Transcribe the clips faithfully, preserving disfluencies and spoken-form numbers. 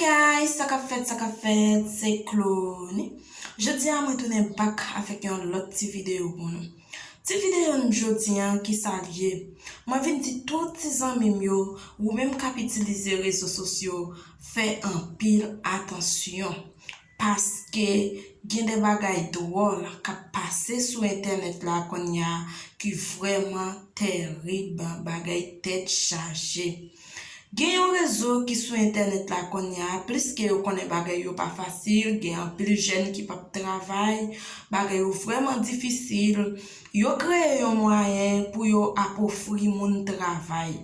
Guys, sa k ap fèt, sa k ap fèt, se Clony. Jodi a mwen tounen back avèk yon lòt ti videyo pou nou. Ti videyo n jodi a, ki sa l ye? Mwen vin di tout ti zanmi m yo, ou menm k ap itilize rezo sosyo, fè anpil atansyon. Paske gen de bagay dwòl k ap pase sou entènèt la kounye a ki vrèman tèrib, bagay tèt chaje. Gen yon rezo ki sou entènèt la kounye a, pliske yo konnen bagay yo pa fasil, gen anpil jèn ki p ap travay, bagay yo vrèman difisil. Yo kreye yon mwayen pou yo ap ofri moun travay.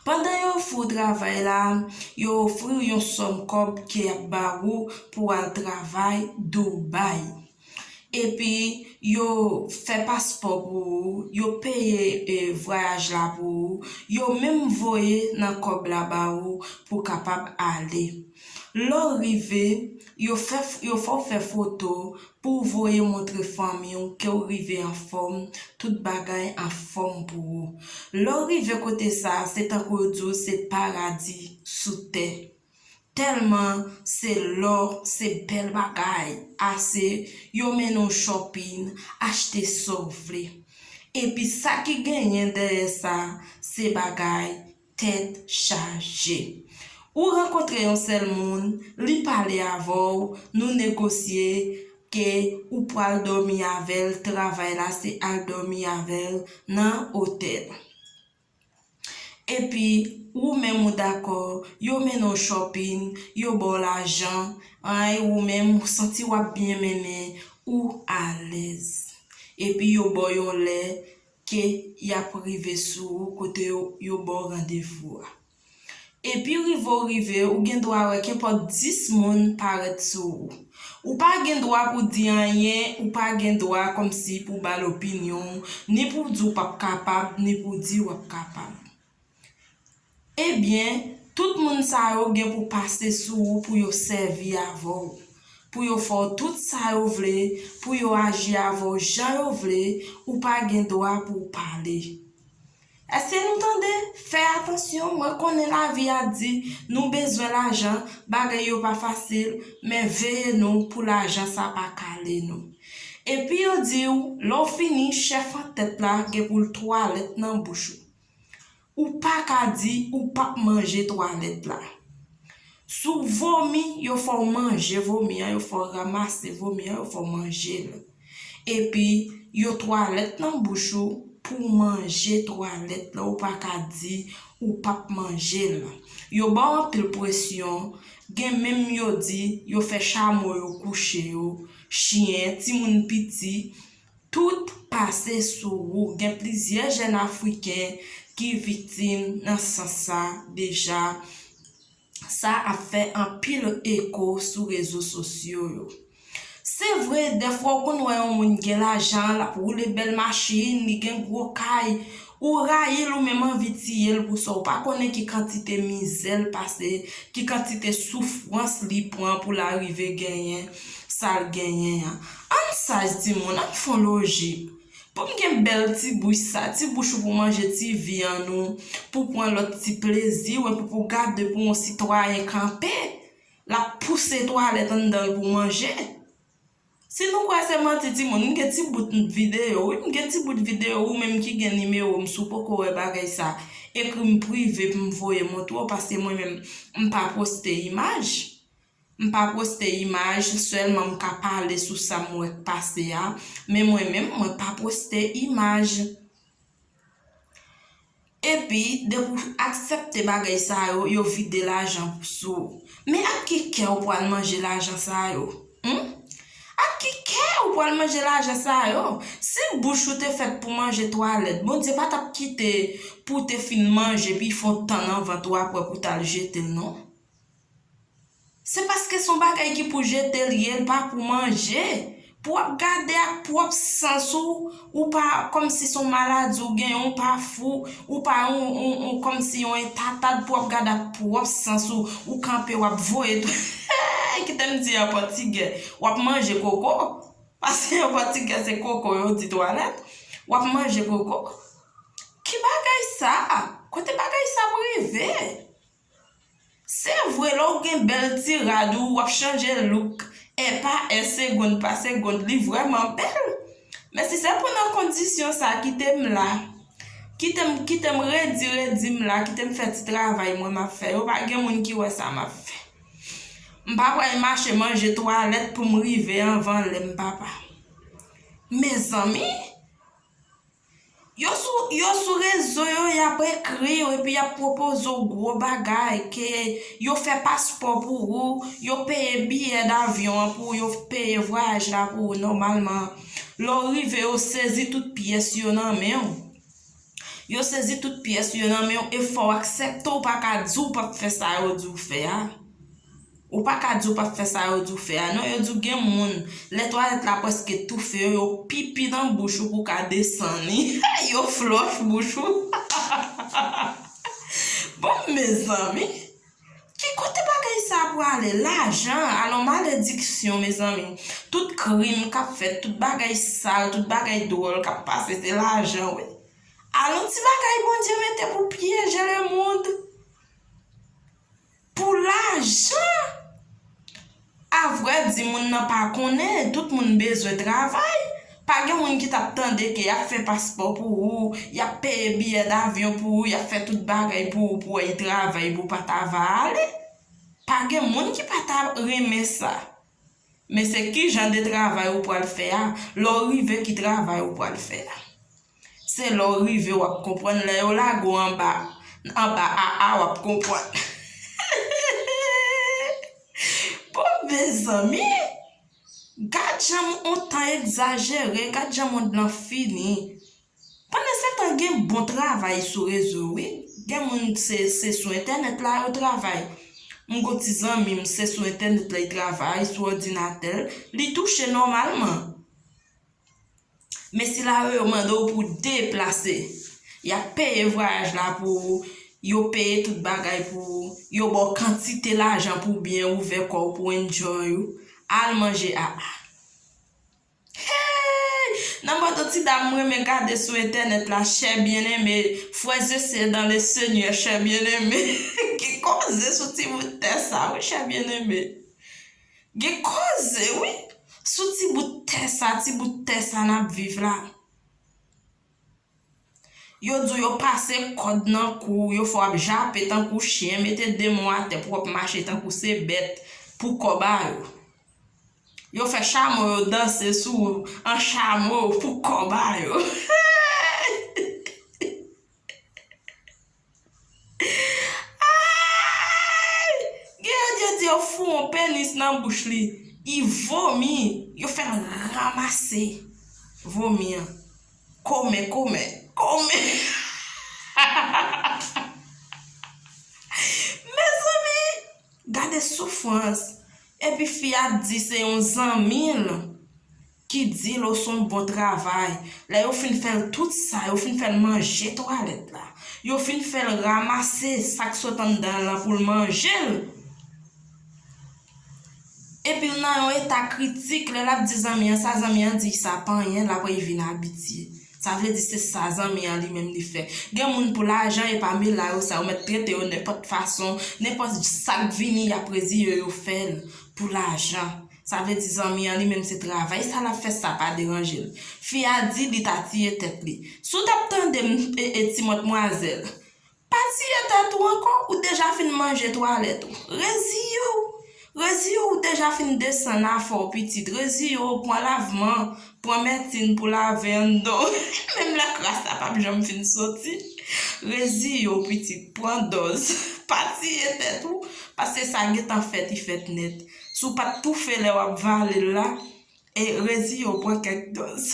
Pandan yo ofri w travay la, yo ofri w yon sòm kòb ke y ap ba ou pou w al travay Dubai. Epi, yo fè paspò pou ou, yo peye, e, vwayaj la pou ou, yo menm voye nan kòb la ba ou pou w kapab ale. Lè w rive, yo fè, yo fè w fè foto pou w voye montre fanmi w ke w rive anfòm, tout bagay anfòm pou ou. Lè w rive kote sa a, se tankou yo di w se paradi sou tè. Tèlman se lò, se bèl bagay, ase yo mennen w shopping, achte sa w vle. Epi sa ki genyen dèyè sa, se bagay tèt chaje. Ou rankontre yon sèl moun, li pale avè w, nou negosye ke ou pral dòmi avè l, travay la se al dòmi avè l nan otèl. Epi, ou menm ou dakò, yo mennen w shopping, yo ba w lajan, ay, ou menm ou santi w ap byen mennen, ou alèz. Epi yo ba w yon lè ke y ap rive sou ou kote yo, yo ba w randevou a. Epi rive w rive, ou gen dwa wè kenpòt dis moun parèt sou ou. Ou pa gen dwa pou di anyen, ou pa gen dwa kòmsi pou ba l opinyon w, ni pou di w p ap kapab, ni pou di w ap kapab. Ebyen, tout moun sa yo gen pou pase sou ou pou yo sèvi avè w, pou yo fè w tout sa yo vle, pou yo aji avè w jan yo vle, ou pa gen dwa pou w pale. Èske nou tande? Fè atansyon, mwen konnen lavi a di nou bezwen lajan, bagay yo pa fasil, men veye nou pou lajan sa pa kale nou. Epi yo di w, lè w fini, chèf antèt la gen pou l twalèt nan bouch ou. Ou pa ka di ou p ap manje twalèt la. Si w vomi, yo fè w manje vomi an, yo fè w ranmase vomi an, yo fè w manje l. Epi, yo twalèt nan bouch ou pou w manje twalèt la, ou pa ka di ou p ap manje l. Yo ba w anpil presyon, gen menm yo di yo fè chamo yo kouche yo, chen, timoun piti, tout pase sou ou. Gen plizyè jèn afriken ki viktim nan sans sa deja. Sa ap fè anpil eko sou rezo sosyo yo. Se vre, dèfwa ou konn wè yon moun gen lajan, l ap woule bèl machin, li gen gwo kay, ou rayi l, ou menm anvi tiye l pou sa, ou pa konnen ki kantite mizè l pase, ki kantite soufrans li pran pou l arive genyen sa l genyen an. Ann saj, timoun, ann fè yon lojik. Pou m gen bèl ti bouch sa, ti bouch ou pou manje ti vyann ou, pou pran lòt ti plezi w, epi pou gade pou yon sitwayen kanpe, l ap pouse twalèt anndan l pou manje. Si nou kwè se manti, timoun, m gen ti bout videyo, wi, m gen ti bout videyo, ou menm ki gen nimewo m, si w poko wè bagay sa, ekri m prive pou m voye montre w, paske mwen menm, m pa poste imaj. M pa poste imaj, sèlman m ka pale sou sa m wè k pase a, men mwen menm, mwen pa poste imaj. Epi, depi w aksepte bagay sa yo, yo vide lajan sou ou. Men ak ki kè w pral manje lajan sa yo? Hum? Ak ki kè w pral manje lajan sa yo? Si bouch ou te fèt pou manje twalèt, Bondye pa t ap kite pou w te fin manje, epi fè w tann nan vant ou apre pou w t al jete l, non. Se paske se yon bagay ki pou jete l ye, l pa pou manje. Pou w ap gade ak pwòp sans ou, ou pa, kòmsi se yon maladi ou genyen, ou pa fou, ou pa yon, yon, yon, kòmsi yon entatad, pou w ap gade ak pwòp sans ou, ou kanpe, w ap voye tou. Kite m di an pòtigè, w ap manje koko. Paske an pòtigè se koko yo di twalèt. W ap manje koko. Ki bagay sa? Kote bagay sa ap rive? Se vre, Lè w gen bèl ti rad ou, w ap chanje look, è pa è, segonn pa segonn, li vrèman bèl. Men si se pou nan kondisyon sa, kite m la. Kite m, kite m redi, redi m la, kite m fè ti travay mwen m ap fè yo. Pa gen moun ki wè sa m ap fè. M pa pral mache manje twalèt pou m rive anvan lè m, papa. Mezanmi, yo sou, yo sou rezo yo, y ap ekri w epi y ap pwopoze w gwo bagay, ke yo fè paspò pou ou, yo peye biyè davyon an pou ou, yo peye vwayaj la pou ou nòmalman. Lè w rive, yo sezi tout pyès yo nan men w. Yo sezi tout pyès yo nan men w e fò w aksepte w pa ka di w p ap fè sa yo di w fè a. Ou pa ka di w p ap fè sa yo di w fè a. Non, yo di w gen moun, lè twalèt la prèske toufe yo, yo pipi nan bouch ou pou w ka desann li. Yo flòch bouch ou. Bon, mezanmi, ki kote bagay sa pwale? Lajan, alon malediksyon, mezanmi. Tout krim k ap fèt, tout bagay sal, tout bagay dwòl k ap pase, se lajan, wi. Alon ti bagay Bondye mete pou pyeje lemonn. Pou lajan. Avrèdi, moun nan pa konnen, tout moun bezwen travay. Pa gen moun ki t ap tande ke y ap fè paspò pou ou, y ap peye biyè davyon pou ou, y ap fè tout bagay pou ou, pou w travay, pou w pa ta va ale. Pa gen moun ki pa ta renmen sa. Men se ki jan de travay ou pral fè a, lè w rive ki travay ou pral fè a. Se lè w rive w ap konprann, lè yo lage w anba, anba a a w ap konprann. Bon, mezanmi, gad jan on tan egzajere, gad jan mond lan fini. Pandansetan, gen bon travay sou rezo, wi. Gen moun, se, se sou entènèt la yo travay. M gon ti zanmi m, se sou entènèt la li travay, sou òdinatè l, li touche nòmalman. Men sila yo, yo mande w pou w deplase. Y ap peye vwayaj la pou ou, yo peye tout bagay pou ou, yo ba w kantite lajan pou w byen ouvè kò w, pou w enjoy ou, al manje a a. Hey! Nan mòd yon ti dam m renmen gade sou entènèt la, chè byeneme, frè e sè dan le Senyè, chè byeneme. Gen koze sou ti bout tè sa, wi, chè byeneme. Gen koze, wi, sou ti bout tè sa, ti bout tè sa n ap viv la. Yo di w yo pase kòd nan kou w, yo fè w ap jape tankou chen, mete de men w atè pou w ap mache tankou se bèt pou kòb a yo. Yo fè chamo yo danse sou an chamo pou kòb a yo. Ay! Gen yo di yo foure yon penis nan bouch li. Li vomi. Yo fè l ranmase vomi an. Kòmè, kòmè, kòmè. Mezanmi, gade soufrans. Epi fi a di se yon zanmi l ki di l ou se yon bon travay. Lè yo fin fè l tout sa, yo fin fè l manje twalèt la, yo fin fè l ranmase sa k sot anndan l lan pou l manje l. Epi l nan yon eta kritik, lè l ap di zanmi an sa, zanmi an di sa pa anyen, l ap vin abitye. Sa vle di se sa zanmi an li menm li fè. Gen moun pou lajan e pa mela yo sa, yo mèt trete yo nenpòt fason, nenpòt sa k vini y ap reziye yo fè l pou lajan. Sa vle di zanmi an li menm se travay sa l ap fè, sa pa deranje l. Fi a di li ta tiye tèt li. Si w t ap tande m, e, e, ti mòtmwazèl, pa tiye tèt ou ankò, ou deja fin manje twalèt ou. Reziye w. Reziye w, ou deja fin desann afè w pitit. Reziye w, pran lavman, pran mètin pou lave anndan w. Menm lè kras la p ap janm fin soti. Reziye w, pitit, pran dòz. Pa tiye tèt ou, paske sa gentan fèt, li fèt nèt. Si w pa t toufe lè w ap vale l la, e reziye w, pran kèk dòz.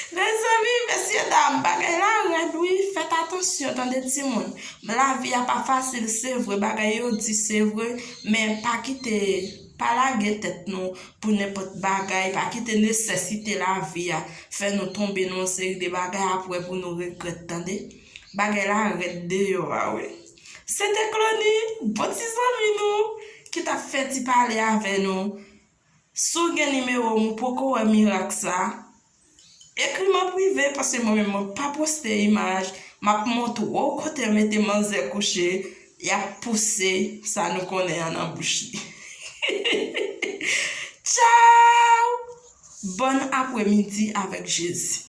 Mezanmi, mesye dam, bagay la rèd wi, fèt atansyon tande timoun. Lavi a pa fasil, se vre, bagay yo di se vre, men pa kite, pa lage tèt nou pou nenpòt bagay, pa kite nesesite lavi a fè nou tonbe nan yon seri de bagay apre pou nou regrèt, tande. Bagay la rèd deyò a wi. Se te Clony, bon ti zanmi nou, ki t ap fè ti pale avè nou. Si w gen nimewo m, ou poko wè mirak sa, ekri m an prive, paske mwen menm mwen pa poste imaj, m ap montre w kote m mete manzè kouche, Y ap pouse sa nou konnen an nan bouch li. Tchao! Bòn apremidi avèk Jezi.